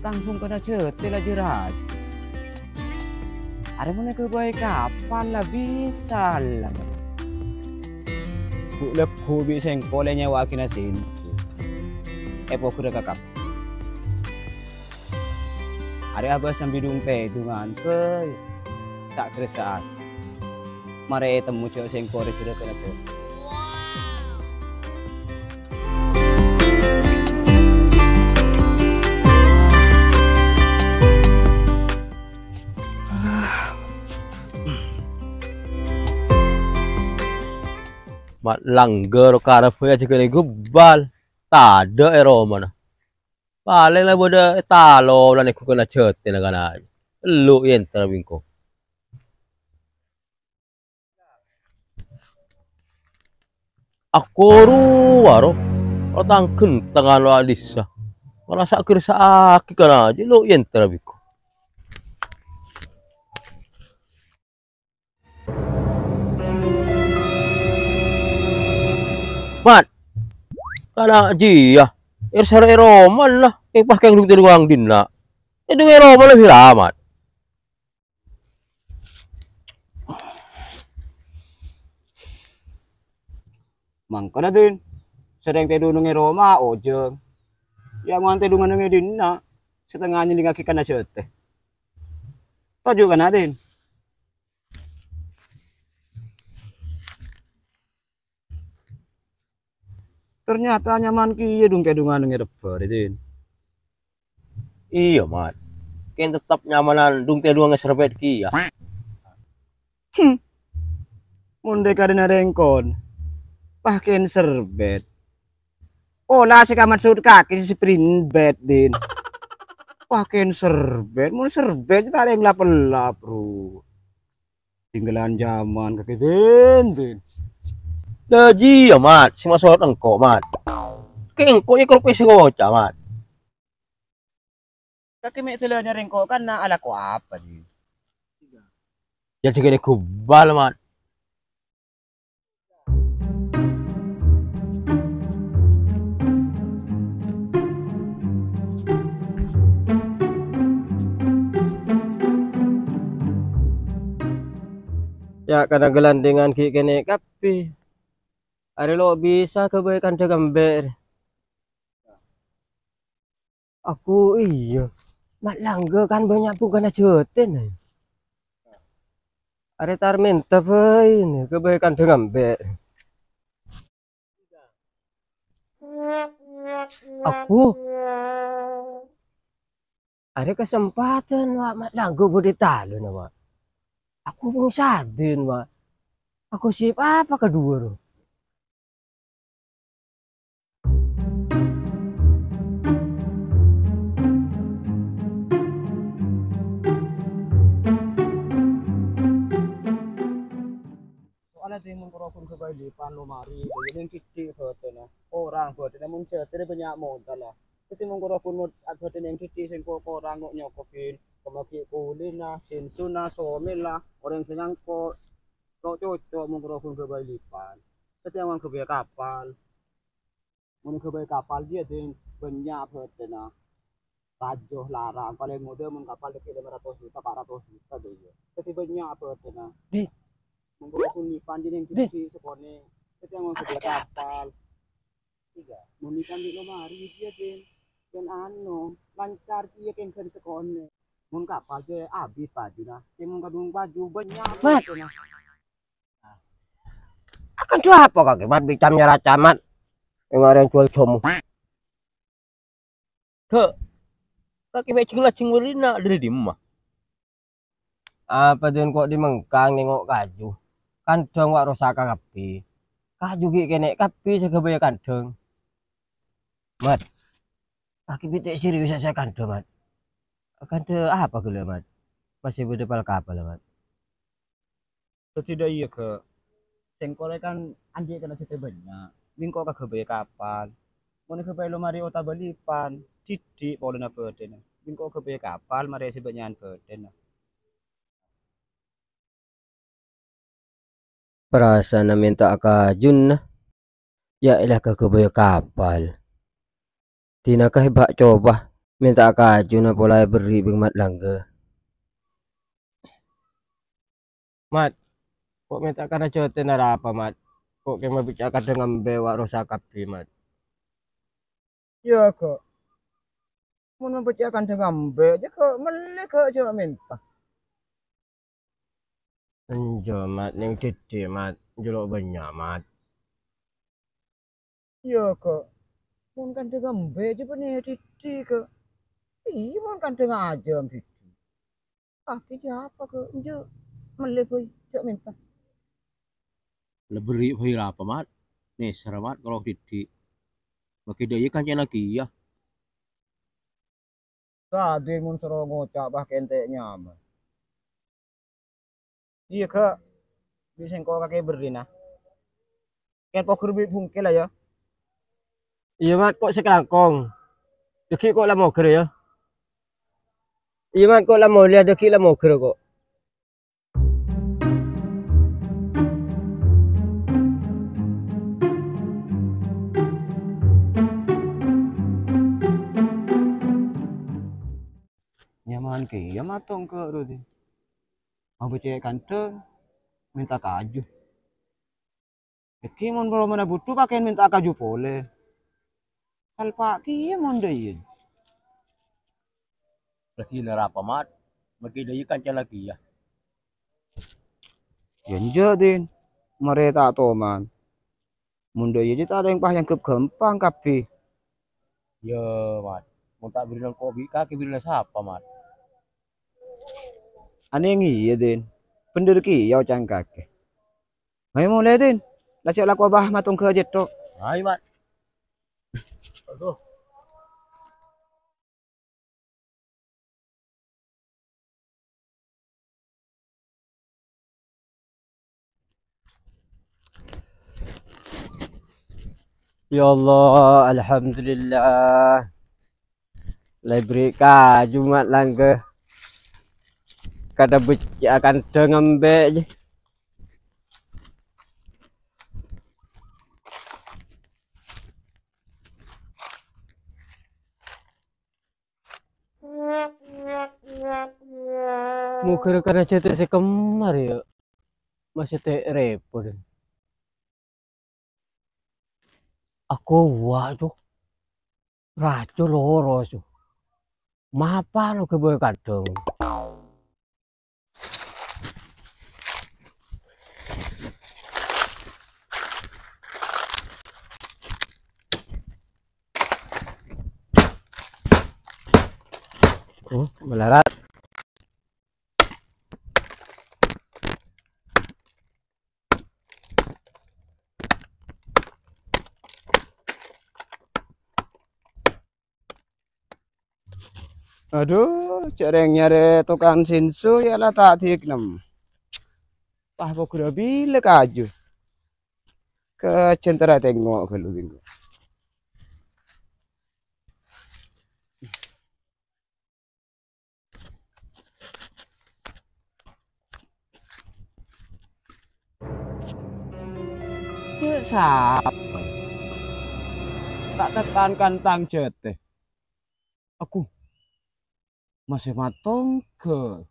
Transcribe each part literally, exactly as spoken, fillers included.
Tang bhungkona jhâtè la jâ-rajâ. Arè mon èghâbây kapal la bisa la. Ghu'-lagghu' bi' sèngko' lè nyèwa'aghina sènsu. Èpoghurâ ka kapal. Arè abâ' sambi dhung-tèdhungan bhâi. Ta'-kerressa'aghi. Marè ètemmo jhâ' sèngko' rè-jhârâghânna jhâ'. Mat langghâr karep bhâi ajâgâna èghâbây. Tadâ' è romana. Palèng la bâdâ è talonan è ghukuna jhâtèna kana'. Ellu' èntar bi' engko'. Akoru waro, otang ghentengan wa' dissa. Mala sa'-kerressa'aghi kana' jâ' lo' èntar bi' engko'. Mat, kana' jiyâ, èrsara è romana, èpakèng dhung-tèdhungan dinna'. È dhung è romana bhira, Mat. Mangkana, Din, sarèng tèdhungan è roma ojhâng. Yâ, ngowan tèdhungan è dinna', satengnga nyèllingngaghi kana' jhâtè. Toju' kana', Din. Ternyata nyaman kèya dhung-tèdhungan è rebbhâr, Din. Iyâ, Mat. Kèng tettep nyamanan dhung-tèdhungan è serbèt kèya. Hmm. Mon dâ' karèna rèngkon, pakèn serbèt. Pola sè kamaksod kakè sè spring bed, Din. Pakèn serbèt, mon serbèt ta' rèng lap-ellap, bro. Tinggalan jaman kakè, Din, Din. Lah, jiyâ, Mat, sè maksod engko', Mat. Kèng engko' yâ korupsi sè ngoca', Mat. Kakè mè' dâlâna rèngko' kan alako apa, Din? Yâ, jâgâna ghubal, Mat. Yâ, kana' gâlandhângan ghi' kènè' kabbhi. Arè lo' bisa ghâbây kandhâng ambè'. Aku iyâ, Mat Langgha kan bânnya' bhungkana jhâtèna. Arè tar mènta bhâi nè, ghâbây kandhâng ambè'. Aku. Arè kasempadhân, wa', Mat Langgha bâdâ è talona, wa'. Aku bhungsadhân, wa'. Aku sè apa kadhuwâ, ro? Soalnya timun korobun ghâbây lipan lo mari, bânnè neng dhiddhi' bhâtèna. Korang bhâtèna mon jhâtèna bânnya' modal, la. Timun korobun mod-, bhâtèna neng dhiddhi' sèngko' korang kok nyokobin. Kemagi kulina, sinsuna, somèlla, orèng sè nyangko'. Lo' cocok mon korobun ghâbây lipan. Dhâddhi mon ghâbây kapal. Mon ghâbây kapal jiyâ, Din, bânnya' bhâtèna. Rajo larang, palèng ngodâ mon kapal dhâggi' lèma ratos juta, pa' ratos juta, Din, yâ. Dhâddhi bânnya' bhâtèna. Din. Mon korobun lipan jiyâ neng dhiddhi' sakonè'. Dhâddhi mon ghâbây kapal. Iyâ, mon lipan ghi' lo mari jiyâ, Din. Bân ano, lancar jiyâ kèngghân sakonè'. Mon kapal jiyâ abit pajuna, kèng mon kadhung paju bânnya' Mat. Bhâtèna. Akantha apa kakè, Mat, bi' cam-nyara camat? Ènga' orèng juwâl jomo. Dâ', kakè mè' jheng-lajheng bârina' dâri dimma? Apa jhân ko' dimengkang nèngo' kaju? Kandhâng wa' rosak kabbhi. Kaju ghi' kènè' kabbhi sè ghâbây kandhâng. Mat, kakè bi' ta' serius sè kandhâ, Mat. Kandhâ apa ghellâ', Mat? Masih bâdâ pal-kapal, Mat. Dhâddhi dâ' iyâ, Ghâ'. Sèngko' rè kan andi' kana' jhâtè bânnya'. Bengko' kaghâbây kapal. Mon èghâbây lo mari otabâ lipan, dhiddhi' polana bâdâna. Bengko' ghâbây kapal marè sè bânnya'an bâdâna. Parasana mènta'a kajuna, yâ ella kaghâbây kapal. Dina kaè bâ' coba Mènta'a kajuna pola èberri' bi' Mat Langga. Mat, ko' mènta karajâtèn arapa, Mat? Ko' kèng mabâcca'a kadhâng ambè' wa' rosa kabbhi, Mat. Iyâ, Kak. Mon mabâcca'a kadhâng ambè', jâ' Kak mellè, Kak, jâ' mènta. Enjâ', Mat, neng dhiddhi', Mat. Jâ' lo' bânnya', Mat. Iyâ, Kak. Mon kadhâng ambè' jâ' bânnè dhiddhi', Kak. Iyâ, mon kadhâng ajâm dhiddhi'. Kakè jâ' apa, Kak? Enjâ' mellè bhâi, jâ' mènta. La berri' bhâi arapa, Mat? Nèser, Mat, kalo dhiddhi'. Makè dâ' iyâ kancana kèya. Tadâ' mon soro ngoca' pas kènte' nyaman. Iyâ, Kak. Bi' sèngko' kakè berri'na. Kèng pogher bi' bhungkèl, yâ. Iyâ, Mat, ko' sakalangkong. Dâggi' ko' la mogher, yâ. Iyâ, Mat, ko' la molèya, dâggi' la mogher, ko'. Nyaman kèya matong ka' Rudi. Mabâcca'a kadhâng, mènta kaju. Dâggi' mon romana budhu pakèn mènta kaju polè. Salpa' kèya mon dâ' iyâ. Raddhinna arapa, Mat? Makè dâ' iyâ kancana kèya. Yâ enjâ', Din. Marè ta' toman. Mon dâ' iyâ jâ' ta' rèng pas èangghep ghâmpang kabbhi. Yâ, Mat. Mon ta' bherri'na engko' bi' kakè bherri'na sapa, Mat? Anèng iyâ, Din. Bhender kèya oca'na kakè. Ayo molè, Din. La cè' lako bâ matongghâ cètto'. Ayo, Mat. Aduh. Ya Allah, alhamdulillah. La èberri' kaju Mat Langga. Kadhâng bâcca'a kadhâng ambè' jâ. Mogher karajâtèn sè kemma rèya, masè ta' rèpot. Akowa, Cok. Raco loro, Cok. Mapa lo ghâbây kadhâng? Oh, malarat. Adhu, jhâ' rèng nyarè tokang sinsu ya la ta' dhiknem. Pas pogher bilâ kaju. Kejjhân tèra tèngo' ghâllu bingo. Cè' sapa? Ta' tekkan kan tang jâtè. Aku masih matongghâl.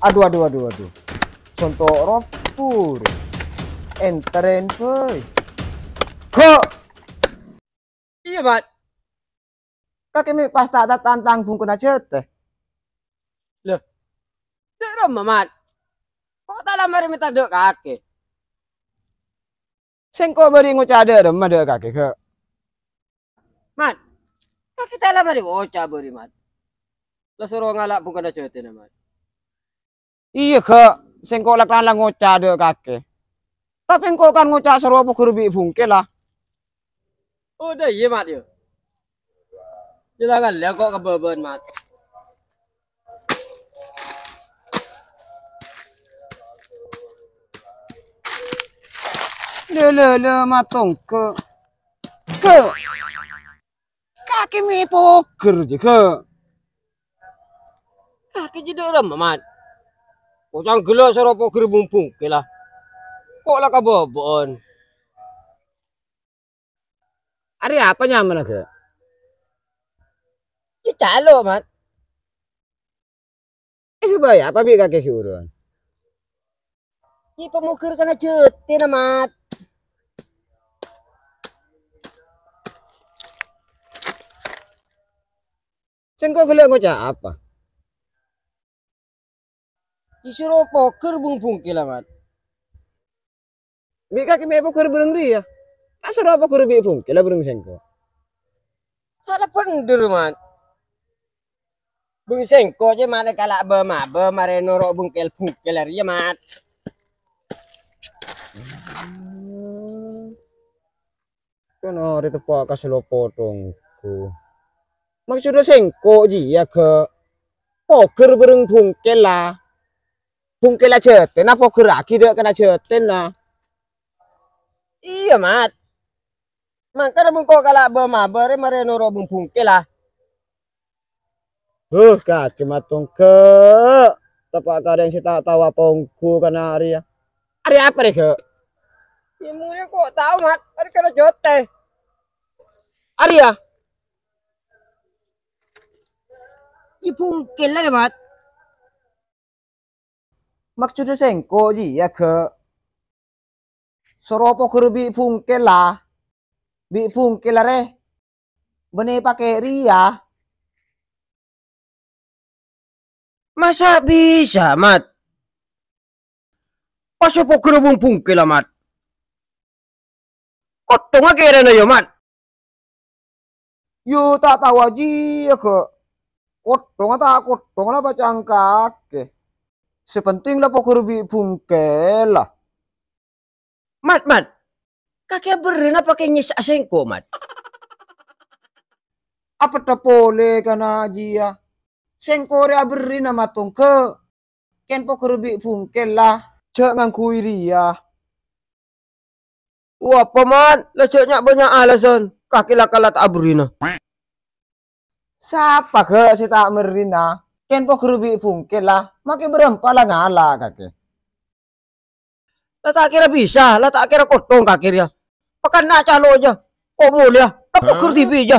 Adhu, adhu, adhu, adhu. Sonto' robbhu rè. Èntarèn, bhâi. Gho! Iyâ, Mat. Kakè mè' pas ta' tatantang bungkona jâtè. Lho. Dâ' remma, Mat? Ko' ta' la marè mènta dâ' kakè. Sèngko' bâri' ngoca' dâ' remma dâ' kakè, Kak. Mat, kakè ta' la marè ngoca' bâri', Mat. La soro ngala' bungkona jâtèna, Mat. Iyâ, Kak. Sèngko' la-, la ngoca' dâ' kakè. Tapè engko' kan ngoca' soro pogher bi' bungkèlla. Oh, dâ' iyâ, Mat, yâ. Jhâ' la ngallè ko' ka bâbâ'ân, Mat. Lè, lè, lè, matongghâl. Kak. Kakè mè' pogher, jâ, Kak. Kakè jâ dâ' remma, Mat. Ko' cangghâlla soro pogher bi' bungkèlla. Ko' la ka bâbâ'ân. Arèya apa nyamana, Gè? Yâ calo', Mat. Èghâbây apa bi' kakè ghi' buruwân? Yâ pamogher kana jâtèna, Mat. Sèngko' ghellâ' ngoca' apa? Èsoro pogher bhung-bhungkella, Mat. Bi' kakè mè' pogher bhâreng rèya. Ta' soro pogher bi' bhungkella bhâreng sèngko'. Sala bhendher, Mat. Bhâreng sèngko' cè' marè kala' bâ-mabâ marè noro' bhungkel-bhungkella rèya, Mat. Kan arè teppa' ka salopo' tonggu. Maksodda sèngko' jiyâ, Gè. Pogher bhâreng bhungkella. Bhungkella jâtèna pogherraghi dâ' kana jâtèna. Iyâ, Mat. Mangkana bhungko kala' bâ-mabâ rè marè noro' bhung-bhungkella. Huh, kakè matongga. Teppa' ka orèng sè ta' tao apa ongghu kana arèya. Arèya apa rè, Gè? Yâ, mora ko' tao, Mat. Arèya kana jâtè. Arèya? Yâ, bhungkella rè, Mat. Maksodda sèngko' jiyâ, Gè. Soro pogher bi' bhungkella. Bi' bhungkella rè. Bânnè pakè rèya. Masa bisa, Mat? Pas pogher bhung-bhungkella, Mat. Kottongnga kèrana, yâ, Mat? Yâ, ta' tao jiyâ, Gè. Kottongnga ta' kottongnga la pacangkakè. Sè penting la pogher bi' bhungkella. Mat, Mat. Kakè aberri' napa kèng nyèssa'a sèngko', Mat? Apetta polè kana jiyâ. Sèngko' rè aberri'na matongga. Kèng pogher bi' bhungkella. Jhâ' ngangghuy rèya. Wah, apa, Mat? La jhâ' nya'-bânnya' alasan. Kakè la kala ta' aberri'na. Sapa, Gè, sè ta' merrina? Kèng pogher bi' bhungkella. Makè bârâmpa la ngala', kakè. La ta' kèra bisa, la ta' kèra kottong kakè rèya. Pakanna calo' jâ. Ko' molèya, la pogher dhibi' jâ.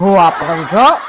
Ho, apa kakè, Gè?